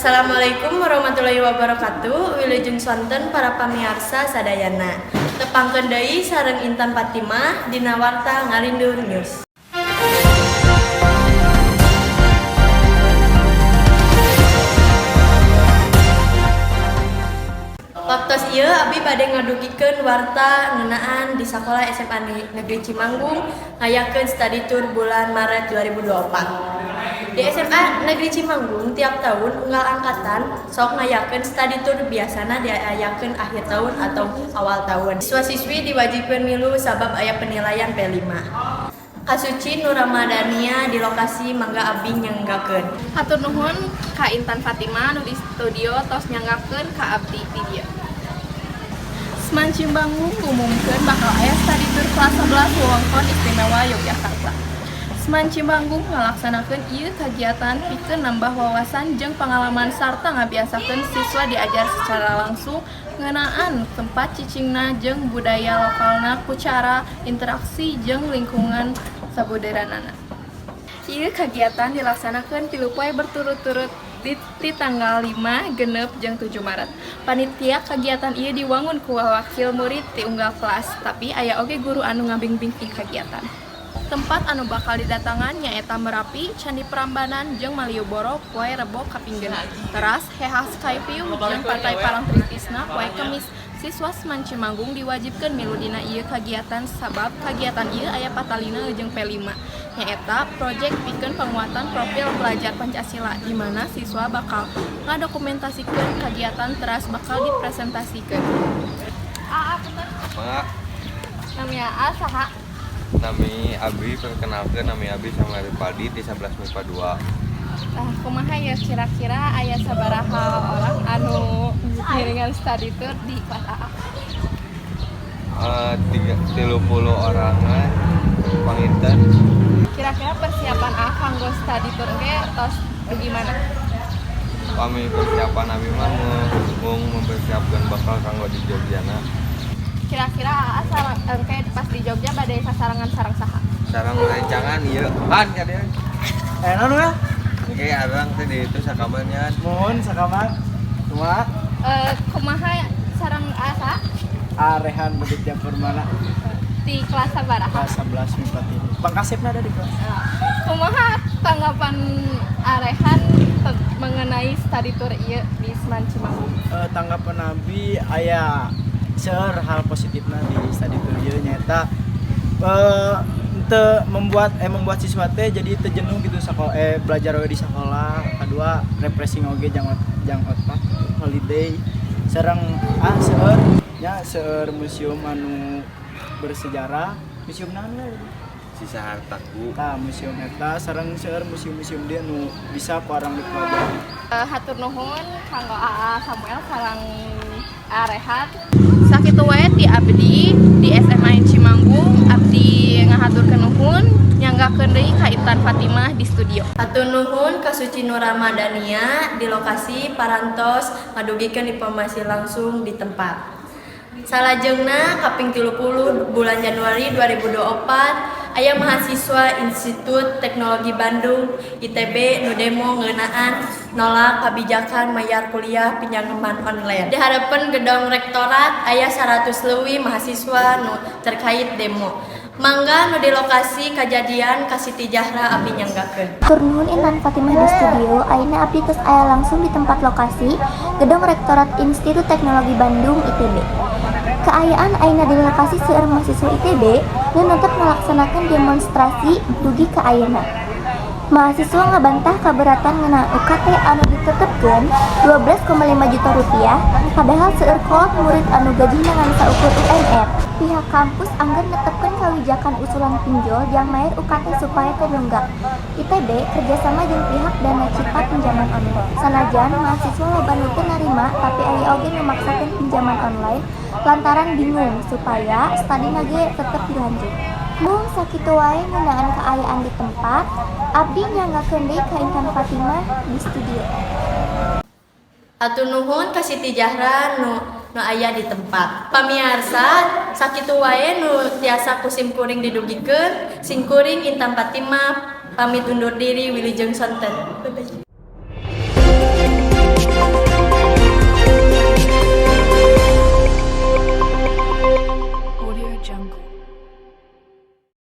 Assalamualaikum warahmatullahi wabarakatuh. Wilujeng sonten para pamiarsa sadayana. Tepangkeun deui sareng Intan Fatimah dina Warta Ngalindur News. Waktos ieu abi bade ngadugikeun warta ngeunaan di sakola SMA Negeri Cimanggung ngayakeun study tour bulan Maret 2024. Di SMA Negeri Cimanggung tiap tahun unggal angkatan sok ngayakeun study tour, biasana diayakeun akhir tahun atau awal tahun. Siswa-siswi diwajibkeun milu sabab aya penilaian P5. Kasuci Nur Ramadhania di lokasi, mangga abi nyanggakeun. Hatur nuhun ka Intan Fatima nu di studio tos nyanggakeun ka abdi di dieu. SMAN Cimanggung ngumumkeun bakal aya study tour kelas 11 wewengkon istimewa Yogyakarta. SMAN Cimanggung ngalaksanakeun ieu kagiatan pikeun nambah wawasan jeung pengalaman sarta ngabiasakeun siswa diajar secara langsung ngeunaan tempat cicingna jeung budaya lokalna ku cara interaksi jeung lingkungan sabudeureunana. Ieu kagiatan dilaksanakeun 3 poe berturut-turut di tanggal 5, 6, jeung 7 Maret. Panitia kagiatan ieu diwangun ku wakil murid ti unggal kelas, tapi aya oge guru anu ngabingbing ieu kagiatan. Tempat anu bakal didatangan nyaeta Merapi, Candi Prambanan, jeung Malioboro poe Rebo kaping 6. Teras HH Skyview jeung Pantai Parangtritisna poe Kemis. Siswa SMAN Cimanggung diwajibkeun milu dina ieu kagiatan sabab kagiatan ieu aya patalina jeung P5, nyaeta projek pikeun penguatan profil pelajar Pancasila, di mana siswa bakal ngadokumentasikeun kagiatan teras bakal dipresentasikeun. Aa, punten. Mangga. Nami Aa saha? Nami Abi, perkenalkan nami Abi sama Ripaldi di 11 MIPA 2. Tah, kumaha ya, kira-kira aya sabaraha orang anu ngiringan study tour di kelas AA? 30 orangan panginten. Kira-kira persiapan AA kanggo study tour ge tos gimana? Pami persiapan abi mah mung mempersiapkan bakal kanggo di Jogjana. Kira-kira AA sareng engke pas di Jogja bade sasarengan sareng saha? Sareng rencangan ieu han kadieu. Eh, naon ya? Engke arang teh di itu sakamarnya. Mohon sakamar. Kumaha? Eh, kumaha sareng AA saha? Arehan Beditya Purmana. Di kelas sabaraha? Kelas 11 MIPA 3. Pangkasepna ada di kelas. Kumaha tanggapan Arehan mengenai study tour ieu di SMAN Cimanggung? Eh, tanggapan abi aya seueur hal positifna di study tour ieu, nyaeta teu membuat siswa teh jadi teu jenuh gitu sekolah, belajar we di sekolah. Kedua, refreshing oge jang otak holiday, sareng seueur nya, seueur museum anu bersejarah, museum naon we? Sisa hartaku. Tah, museum eta sareng seueur museum-museum dia nu bisa ku arang dipelajari. Eh, hatur nuhun kanggo AA Samuel sareng Arehan. Sakitu wae ti abdi di SMA Cimanggung, abdi ngahaturkeun nuhun, nyanggakeun deui ka Intan Fatimah di studio. Hatur nuhun ka Suci Nur Ramadhania di lokasi parantos ngadugikeun informasi langsung di tempat. Salajengna kaping 30 bulan Januari 2024 aya mahasiswa Institut Teknologi Bandung ITB nu demo ngeunaan nolak kebijakan mayar kuliah pinjaman online. Di hareupeun gedong rektorat aya 100 leuwih mahasiswa nu terkait demo. Mangga nu di lokasi kajadian ka Siti Jahra, abdi nyanggakeun. Hatur nuhun Intan Fatimah di studio, ayeuna abdi tos aya langsung di tempat lokasi Gedung Rektorat Institut Teknologi Bandung ITB. Kaayaan ayeuna di lokasi seueur mahasiswa ITB nu netep ngalaksanakeun demonstrasi dugi ka ayeuna. Mahasiswa ngabantah kaberatan ngeunaan UKT anu ditetepkeun 12,5 juta rupiah, padahal seueur kolot murid anu gajina ngan saukur UMR. Pihak kampus angger netepkeun kawijakan usulan pinjol jang mayar UKT supaya teu nunggak. ITB kerjasama jeung pihak Dana Cita pinjaman online. Sanajan mahasiswa loba nu teu narima, tapi aya oge nu maksakeun pinjaman online lantaran bingung supaya studina ge tetep dilanjut. Mung sakitu wae ngeunaan kaayaan di tempat, abdi nyanggakeun deui ka Intan Fatimah di studio. Hatur nuhun ka Siti Jahra nu nu aya di tempat. Pamiarsa, sakitu wae nu tiasa ku sim kuring didugikeun. Sim kuring Intan Fatimah pamit undur diri, wilujeng sonten. Bye bye.